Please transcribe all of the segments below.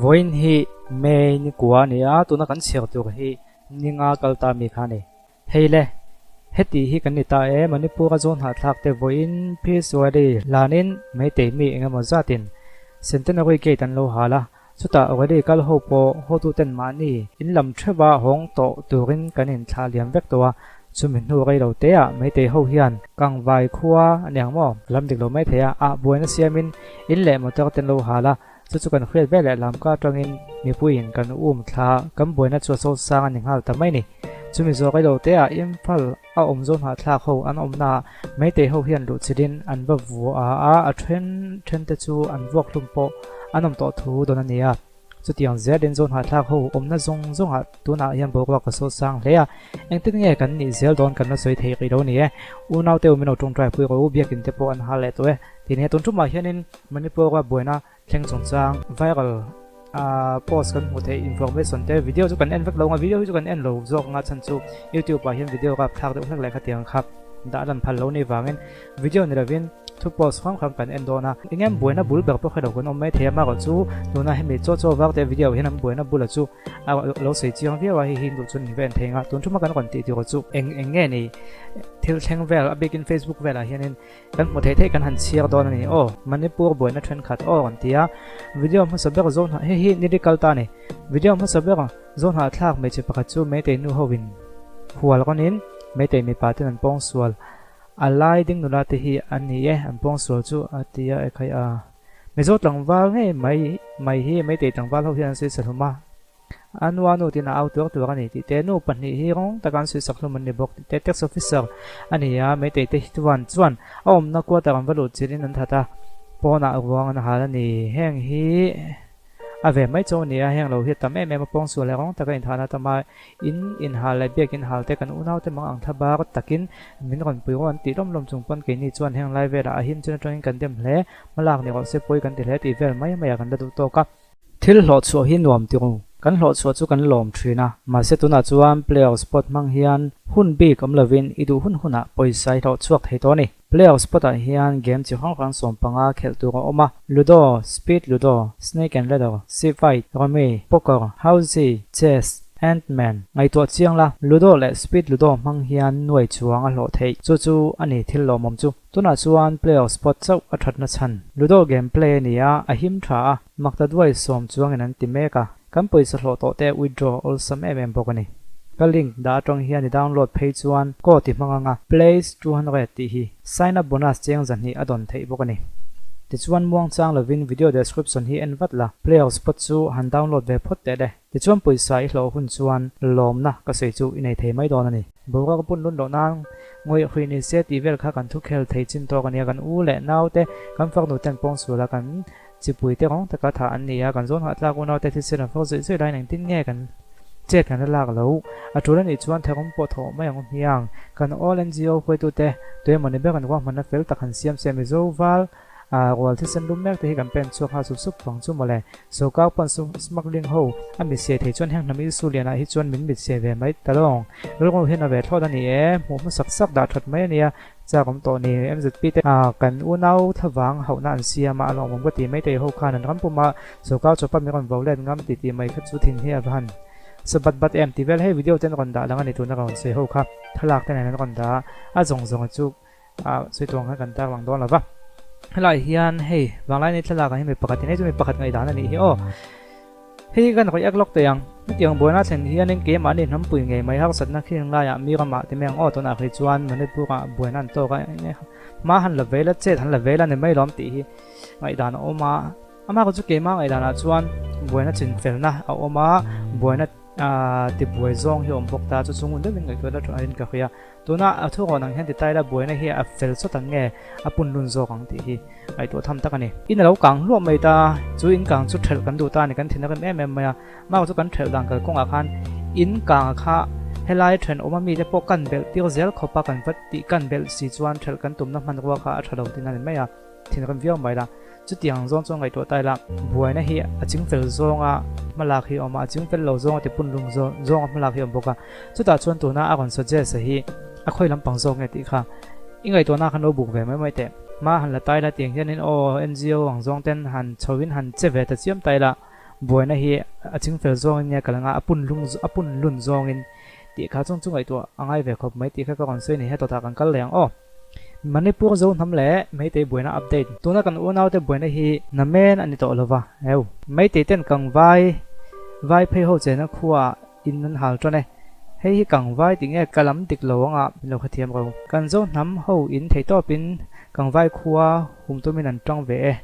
Vawiin hi May ni kua a ni a, tuna kan chhiar tur hi ninga kal ta mi kha a ni. Hei le, heti hi kan ni ta e, Manipur-a zawn hahthlak te vawiin Peace Rally hlanin Meitei mi engemaw zatin Centenary Gate an lo hal a, chutah rally kal ho pawh hotuten mahni in lam theuha hawng tawh turin kan inthlah liam vek tawh a, chumi hnu rei lo teah Meitei ho hian Kangvai khua a ni ang maw? Lam dik lo mai thei a, ah buaina siamin in leh motor te an lo hal a, Chu chu kan hriat vel leh lamka atangin mipuiin kan um thla kan buaina chu a so sang a ni nghal ta mai ni. Chumi zawh rei lo te ah Imphal a awm zawn hahthlak ho an awmna ah Meitei ho hian luh chilhin an va vua a, a then then te chu an vuak hlum pawh an awm tawh thu dawn a ni a. Chutiang zelin zawn hahthlak ho awmna zawng zawngah tunah hian boruak a so sang hle a, engtin nge kan nih zel dawn kan la sawi thei rih lo ni e. Unaute u min lo tawngtai pui rawh u, biakin te pawh an hal leh tawh e. Tihnia tun tumah hianin Manipur-a buaina thleng chungchang viral post kan hmuh theih information te video chu kan en vek lo ang a, video hi chu kan en lo zawk ang a chhan chu YouTube ah hian video kha thlak deuh hlek leh khatiang kha dah lan phal lo ni vangin video ni lovin thu post hrang hrang kan en dawn a. Eng em buaina bul ber pawh kha lo kan awm mai thei a, amaherawh chu tuna hemi chaw chaw vak te video hian an buaina bula chu a lo sawi chiang viau a, hei hi duh chuan in va en thei ang a, tun thuma kan rawn tih tur chu eng eng nge ni thil thleng vel a bikin Facebook velah hianin Kan hmu theih theih kan han chhiar dawn a ni aw. Manipur buaina thenkhat aw an ti a. Video hmasa ber zawn hah hei hi ni kal ta a ni. Video hmasa ber zawn hah thlak hmeichhe pakhat chu Meitei nu ho in hual rawnin Meitei mipa ten an pawng sual a lai ding nula te hi an ni e an pawng sual chu a ti a ekhai a. Mizo tlangval ngei mai mai hi Meitei tlangval ho hian an sawi sa hlum a. A nua nu tin a au tuar tuar a ni tih te, nu pahnih hi rawng taka an suihsak hlum an ni bawk tih te, tax officer a ni a, Meitei te hi chuan chuan a awmna quarter an va luh chilhin an that a, pawnah ruang an hal a ni. Heng hi a ve mai chauh a ni a, heng lo hi a tam em em a, pawngsual leh rawng taka inthahna tam a, in inhal leh biak inhal te kan unau te mang ang thla bar takin min rawn pui rawh an tih lawm lawm chung pawn keini chuan heng lai velah a him chin atangin kan dem hle, hmalak ni rawh se pawi kan ti hle tih vel mai mai ah kan la duh tawk a. Thil hlawhchhuah hi nuam ti ru. Kan hlawhchhuah chu kan lawm thin a, mahse tunah chuan playoff spot hmang hian hun bik awm lovin i duh hun hunah pawisa i hlawhchhuak thei tawh a ni. Playoff spot ah hian game chi hrang hrang 15 khelh tur a awm a, Ludo, Speed Ludo, Snake and Ladder, Sea Fight, Rummy, Poker, Housie, Chess, Ant-Man. Ngaihtuah chiang la, Ludo leh Speed Ludo hmang hian nuai chuang a hlawh theih. Chu chu a ni thil lawmawm chu. Tunah chuan playoff spot chauh a thatna chhan. Ludo game play a ni a, a him tha a. Makta duai sawm chuangin an ti mek a, kan pawisa hlawh tawh te withdraw awlsam em em bawk a ni. Ka link dah atang hian i download phei chuan code i hmang anga place 200 tih hi sign up bonus cheng 200 a dawn theih bawk a ni. Tichuan muangchang lovin video description hi en vat la, player spot chu han download ve phawt teh le. Tichuan pawisa i hlawh hun chuan lawmna ka sawi chu i nei thei mai dawn a ni. Boruak a pun lun loh nan ngawih hruih ni se tih vel kha kan thu khel thei chin tawk a nia, kan u leh nau te kan faknu ten pawngsual a kan Chipui te rawng taka thah an ni a, kan zawn hahtlak unaute thisen an fawk zuih zuih laiin engtin nge kan chet kan la lak lo. A tul a nih chuan tharum pawh thawh mai ang hmiang. Kan All NGO hruaitute tuemaw ni ber an ruahmanna fel tak han siam se Mizo val rual thisen lum mek te hi kan pen chhuak nghal sup sup vang chu mawle. Sawrkar pawn smuggling ho a mit siai thei chuan heng hnam Isu lianah hi chuan min mit siai ve mai ta lawng. Rilru hian a ve thlawt a ni e, hmuh hmasak sak dah that mai a nia. Chak awm tawh ni MZP te kan unau thlavang hauhna an siam a, a lawmawm ka ti mai thei ho khan an ram puma sawrkar chawpa min rawn vo let ngam ti tih mai kha chu thin hi a va han sa bat bat em tih vel hei video te an rawn dah lang a ni tuna ka rawn sawi ho kha thlalak te nen an rawn dah a zawng zawng chu sawi tuang khan kan tar lang dawn lo va helai hian hei vanglai ni thlalak ah hian mi pakhat in hei chu mi pakhat ngaihdan a nih hi aw. Hei hi kan rawi ek lawk teh ang. Hetiang buaina thlen hianin keimahni hnampui ngei mai harsatna khing laiah mi ramah ti mai ang aw tunah hrih chuan Manipur-ah buaina an tawk a, hma han la ve la, chet han la ve la ni mai lawm tih hi ngaihdan a awm a. Amah chu keimah ngaihdanah chuan buaina chinfelna a awm a, buaina tibuai zawng hi a awm bawk ta chu chungun deuhin ngaihtuah la tawhin ka hria. Tuna a thu rawn ang hian ti tai la buaina hi a fel sawt ang nge a pun lun zawk ang tih hi ngaihtuah tham tak a ni. In a lo kang hluah mai ta, chu in kang chu thelh kan duh ta a ni, kan thin a rem em em mai a, mah chu kan thelh dan kalkawngah khan in kang kha helai thenawm a mite pawh kan belh tir zel khawp a, kan va tih kan belh si chuan thelh kan tumna hmanrua kha a tha lo tin a ni mai a. Thinrim viau mai la. Chutiang zawng chuan ngaihtuah ta ila, buaina hi a chingfel zawnga hmalak hi a awm a, a chingfel lo zawnga tipunlung zawnga hmalak hi a awm bawk a. Chutah chuan tuna a rawn suggest a hi a khawi lampang zawk nge tih kha i ngaihtuahna khan lo buk ve mai mai teh. Hma han la ta ila tiang hianin aw NGO ang zawng ten han chho in han che ve ta chiam ta ila. Buaina hi a chingfel zawngin nge kal anga a pun lung a pun lun zawngin tih kha chung chu ngaihtuah a ngai ve khawp mai tih kha ka rawn sawi ni he tawtah kan kal leh ang aw. Manipur zo hnam leh Meitei buaina update. Tuna kan unaute buaina hi namen a ni tawh lova heu. Meitei ten kang vai vai phei ho chena khuaah in an hal tan e. Hei hi kang vai tih nge ka lam dik lo anga min lo hrethiam ro. Kan zo hnam ho in theihtawpin kang vai khua hum tumin an tang ve e.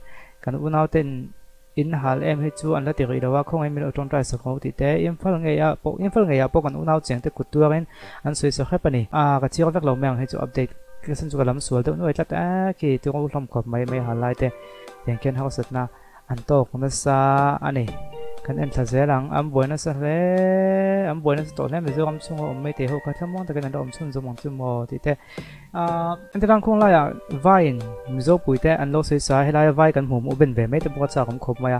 Kan unauten In hal em hi chu an la ti rih lo a, khawngaih min lo tawngtai sak ho tih te, Imphal ngei ah pawh Imphal ngei ah pawh kan unau cheng te kut tuarin an sawi sa hrep a ni. Aa ka chiang vek lo mai ang hei chu update ka sen chu ka lam sual deuh nuai tlat e khi tung u hlawm khawp mai mai hal lai te tiang khian harsatna an tawk nasa a ni. Kan en thla zel ang, an buai nasa hle an buai nasa tawh hle Mizoram chhunga awm mai thei ho kha thlamuang takin an la awm chhunzawm ang chu maw tih te. Entirang khuang laiah vaiin Mizo puite an lo sawi sa a, helaia vai kan hmuh hmuh ben ve mai te pawh a chak awm khawp mai a.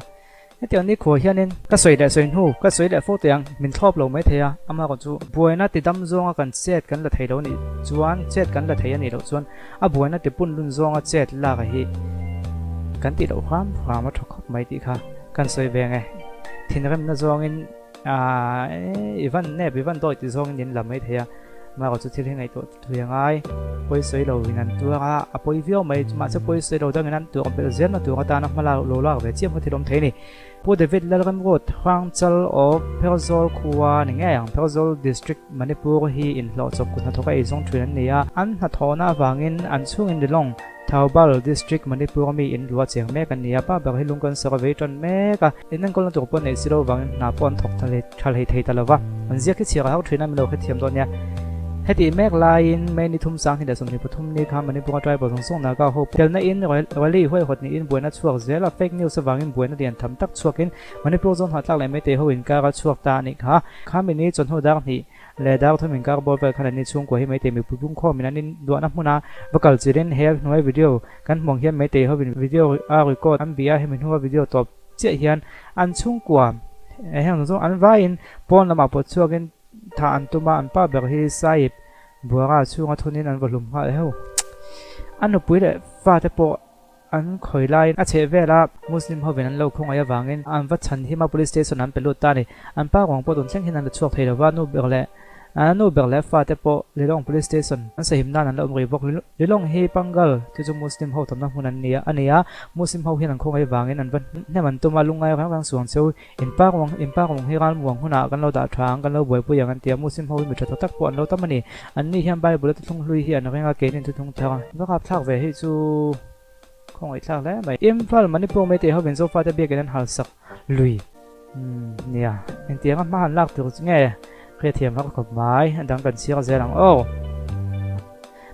Hetiang nikhua hianin ka sawi leh sawi hnu, ka sawi leh fo teh ang, min thlawp lo mai thei a, amaherawh chu buaina ti dam zawnga kan chet kan la thei lo nih chuan, chet kan la thei a nih loh chuan a buaina ti pun lun zawnga chet lak a hi kan tih loh hram hram a tha khawp mai tih kha kan sawi ve ang e. Thinrimna zawngin i van nep, i van dawi ti zawngin in la mai thei a, amaherawh chu thil hi ngaihtuah Tui a ngai, pawi sawi lo in an tuar a, a pawi viau mai, mahse pawi sawi lo dangin an tuar belh zel na tur atana hma lak lo lak ve chiam kha thil awm thei a ni. Pu David Lalremruat Hrangchal of Pherzawl khua ni ngei ang, Pherzawl District, Manipur hi inhlawh chawp kut hnathawk a eizawng thin an ni a, an hnathawhna avangin an chhungin Lilong, Thoubal District, Manipur a mi in luah cheng mek an ni a, pa ber hi lung cancer a vei tan mek a, in enkawlna tur pawh neih si lo vangin hna pawh an thawk tha hlei thei ta lo va, an ziak hi chhiar a har thin a, min lo hrethiam dawn nia. Hetih mek laiin May ni thum 2023 ni kha Manipur-a tribal zawng zawng Naga ho telna in rally huaihawt niin buaina chhuak zel a, fake news avangin buaina lian tham tak chhuakin Manipur zawn hah tlak leh Meitei ho inkar a chhuak ta a nih kha. Khami ni chawhnu dar hnih leh dar thum inkar bawr vel khan anni chhungkua hi Meitei mipui pungkhawmin an induahna hmuna va kal chilhin he hnuai video kan hmuh ang hian Meitei hovin video a record an bih a, hemi hnua video tawp chiah hian an chhungkua heng zawng zawng an vaiin pawn lamah pawh chhuakin Thah an tum a, an pa ber hi Sahib Buara chhunga thunin an va hlum nghal heuh. A nupui leh fate pawh an khawi laiin a chheh vela Muslim hovin an lo khawngaih avangin an va chhan him a, Police Station an pe lut ta a ni. An pa ruang pawh tun thleng hian an la chhuak thei lo va, nu ber leh nu ber leh fate pawh Lilong Police Station an sahim nan an la awm rih bawk. Lilong hi Pangal chu chu Muslim ho tamna hmun an ni a, a ni a, Muslim ho hian an khawngaih avangin an va hnem an tum a, lungngai reng reng suang cheu In pa ruang, in pa ruang hi ral muang hunah kan lo dah tha ang, kan lo buaipui ang an ti a, Muslim ho hi mi tha tak tak pawh an lo tam a ni. An ni hian Bible a thuthlung hlui hi an ring a, keini an thuthlung thar a. Va kap thlak ve hi chu khawngaih thlak hle mai. Imphal, Manipur Meitei hovin Zofate biakin an hal sak lui. Umm nia, engtianga hma han lak tur chu nge hriathiam har khawp mai, a dang kan chhiar zel ang aw.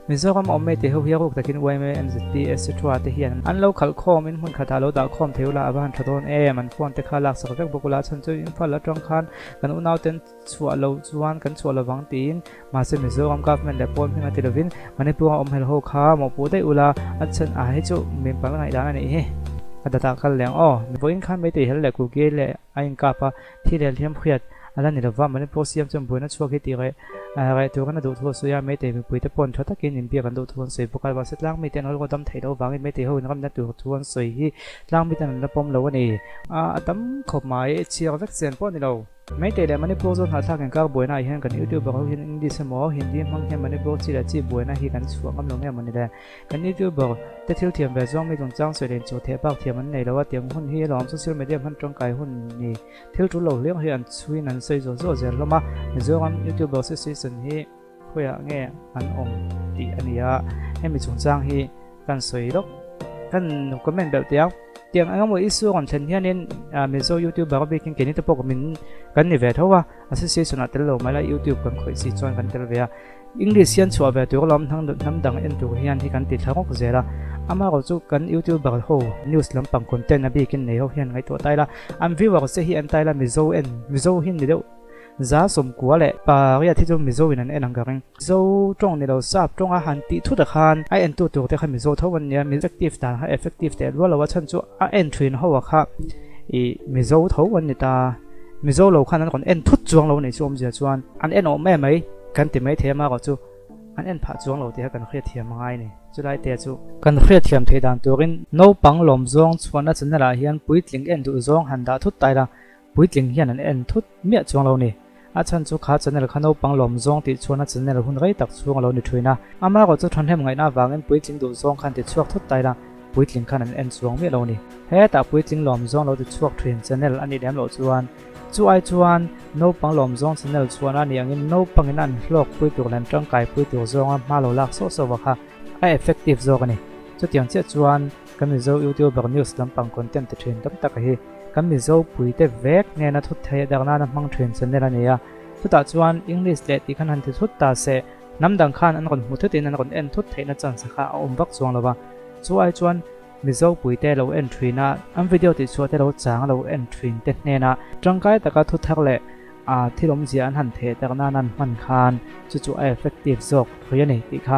Mizoram awm mai teh ho hi a ruk takin yma, mzp etc te hian an lo khalh khawm in hmun khatah lo dah khawm thei ula a va han tha dawn em, an phone te kha laksak vek bawk ula chhan chu Imphal atang khan kan unau ten chhuah lo chuan kan chhuah lovang tiin mahse Mizoram government leh pawn hming a ti lovin Manipur a awm hel ho kha mawhpuh daih ula a chhan a hei chu min pal ngaihdan a nih hi a datah kal leng aw vawiin khan meitei hel leh kuki leh a inkap a, thi leh hliam hriat a la ni lova, Manipur CM chuan buaina chhuak hi tih reh reh turin a duh thu a sawi a, Meitei mipuite paw'n tha takin inbiak an duh thu an sawi bawk a, mahse tlang mite an rilru dam theih loh avangin Meitei ho inramna tur thu an sawi hi tlang miten an la pawm lo a ni. A tam khawp mai, chhiar vek chen pawh a ni lo. Meitei leh Manipur zawn hahthlak inkar buaina ah hian kan YouTuber ho hian English emaw Hindi hmang hian Manipur chi leh chi buaina hi kan chhuah ngam lo nge mawni le? Kan YouTuber te thil thiam ve zawng mi chungchang sawi leh inchawh theh bak thiam an nei lo a, tiang hun hi alawm social media hman tangkai hun ni thil tul lo hliang hi an chhuiin an sawi zawh zawh zel hlawm a, Mizoram YouTuber Association hi khawiah nge an awm tih a ni a, hemi chungchang hi kan sawi lawk kan comment belh teh ang. Tiang eng emaw issue rawn thlen hianin Mizo YouTuber a bikin keini te pawh min kan ni ve tho a, association ah tel lo mai la YouTube kan khawih si chuan kan tel ve a. English hian chhuah ve tur alawm hnam dang en tur hian hi kan ti thla rawk zel a, amaherawh chu kan youtuber ho news lampang content a bikin nei ho hian ngaihtuah ta ila, an viewers te hi en ta ila Mizo en Mizo hi ni deuh za sawmkua leh pariat hi chu Mizo in an en ang ka ring. Mizo tawng ni lo sap tawnga han tih thut a khan a entu tur te kha Mizo tho an nia, effective dan kha effective teh rual lo a chhan chu a en thin ho a kha ih Mizo tho an ni ta, Mizo lo khan an rawn en thut chuang lo a nih chu awmzia chuan an en awm em mai. Kan ti mai thei a marawh chu an en phah chuang lo tih kha kan hriatthiam a ngai a ni. Chulai te chu kan hriatthiam theih dan turin naupang lawm zawng chhuahna channel ah hian puitling en duh zawng han dah thut ta ila. Puitling hian an en thut miah chuang lo ni. A chhan chu kha channel kha naupang lawm zawng tih chuan a channel hun rei tak chhung a lo ni thin a. Amaherawh chu thahnem ngaihna avangin puitling duh zawng khan ti chhuak thut ta ila, puitling khan an en chuang miah lo ni. Hetah puitling lawm zawng lo ti chhuak thin channel a nih lem loh chuan chu ai chuan naupang lawm zawng channel chhuahna a nih angin naupangin an hlawk pui tur leh an tangkai pui tur zawnga hma lo lak sawh sawh kha a effective zawk a ni. Chutiang chiah chuan kan Mizo YouTuber news lampang content ti thin tam taka hi kan Mizo puite vek hnena thut theih darh nana hmang thin channel a ni a. Chutah chuan English leh tih khan han ti thut ta se hnam dang khan an rawn hmu thutin an rawn en thut theihna chance kha a awm vak chuang lo va. Chu ai chuan Mizo puite lo en thin a, an video tihchhuah te lo chang a lo en thin te hnena tangkai taka thu thar leh a thil awmzia an han theh tak nan an hman khan chu chu a effective zawk thui a ni tih kha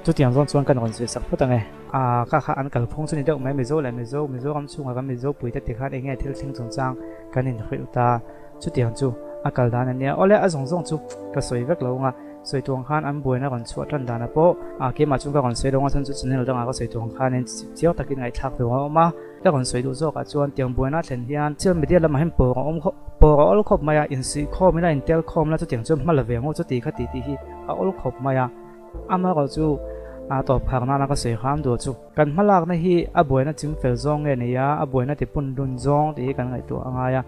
chutiang zawn chuan kan rawn zir sak phawt ang e. A kha kha an kalphung chu ni deuh mai Mizo leh Mizo, Mizoram chhunga kan Mizo puite ti khan enge thil thleng chungchang kan inhrilh ta chutiang chu a kal dan a nia. Awle a zawng zawng chu ka sawi vek lo anga sawi tuang khan an buaina rawn chhuah tan dan a pawh a keimah chung ka rawn sawi lo anga chhan chu channel dangah ka sawi tuang khanin chiang takin ngaihthlak tur a awm a. Ka rawn sawi duh zawkah chuan tiang buaina thlen hian social media lamah hian pawr a awm khawp pawr a awl khawp mai a, insuih khawm ila intel khawm la chutiang chuan hma la ve ang chuti kha tih tih hi a awl khawp mai a. Amaherawh chu a tawp phak nana ka sawi hram duh chu kan hma lakna hi a buaina ching fel zawng nge ni a, a buaina ti pun lun zawng tih hi kan ngaihtuah a ngai a.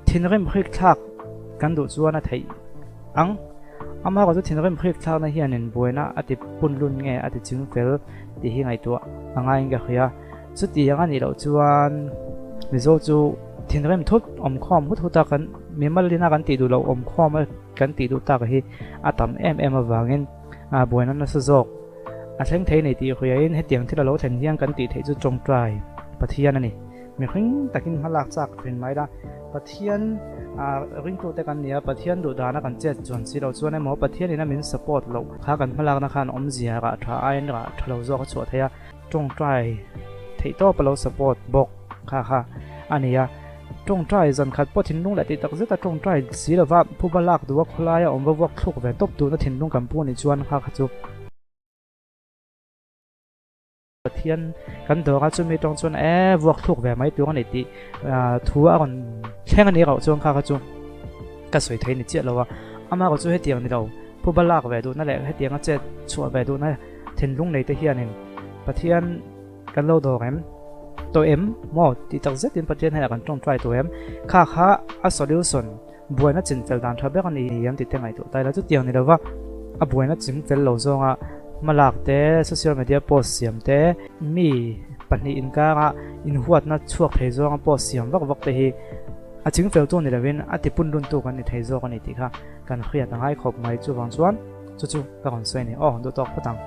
Thinrim hrik thlak kan duh chuan a theih ang. Amaherawh chu thinrim hrik thlakna hianin buaina a ti pun lun nge a ti ching fel tih hi ngaihtuah a ngaiin ka hria. Chutiang a nih loh chuan Mizo chu thinrim thut awmkhawm hut hut a kan mimal ina kan tih duh loh awmkhawm a kan tih duh tak hi a tam em em avangin buaina nasa zawk a thleng thei nei tih hriain hetiang thil a lo thlen hian kan tih theih chu tawngtai Pathian a ni. Mihring takin hma lak chak thin mai la, Pathian ringtute kan ni a, Pathian duh dana kan chet chuan si loh chuan emaw Pathianin a min support loh kha kan hma lakna khan awmzia rah tha aiin rah tha lo zawk a chhuah thei a. Tawngtai theih tawp a lo support bawk kha kha a ni a, tawngtai zan khat pawh thinlung leh tih tak zeta tawngtai si lova phuba lak duh a khawlaia awm va vuak thluk ve tawp duhna thinlung kan pu anih chuan kha kha chu Pathian kan dawr a chumi tawng chuan e vuak thluk ve mai tur a ni tih thu a rawn thleng a ni rauh chuan kha kha chu ka sawi thei ni chiah lo a, amaherawh chu hetiang ni lo phuba lak ve duhna leh hetianga chet chhuah ve duhna Thinlung neite hianin Pathian kan lo dawr em? Tawh em? Maw? Tih tak zetin Pathian hnenah kan tawngtai tawh em? Kha kha a solution, buaina chinfel dan tha ber a ni em tih te ngaihtuah ta ila. Chutiang ni lova a buaina chingfel lo zawnga hmalak te, social media post siam te, mi pahnih inkara inhuatna chhuak thei zawnga post siam vak vak te hi a chingfeltu ni lovin a tipunluntu kan ni thei zawk a ni tih kha kan hriat a ngai khawp mai. Chuvang chuan chu chu ka rawn sawi a ni. Aw, duhtawk phawt ang.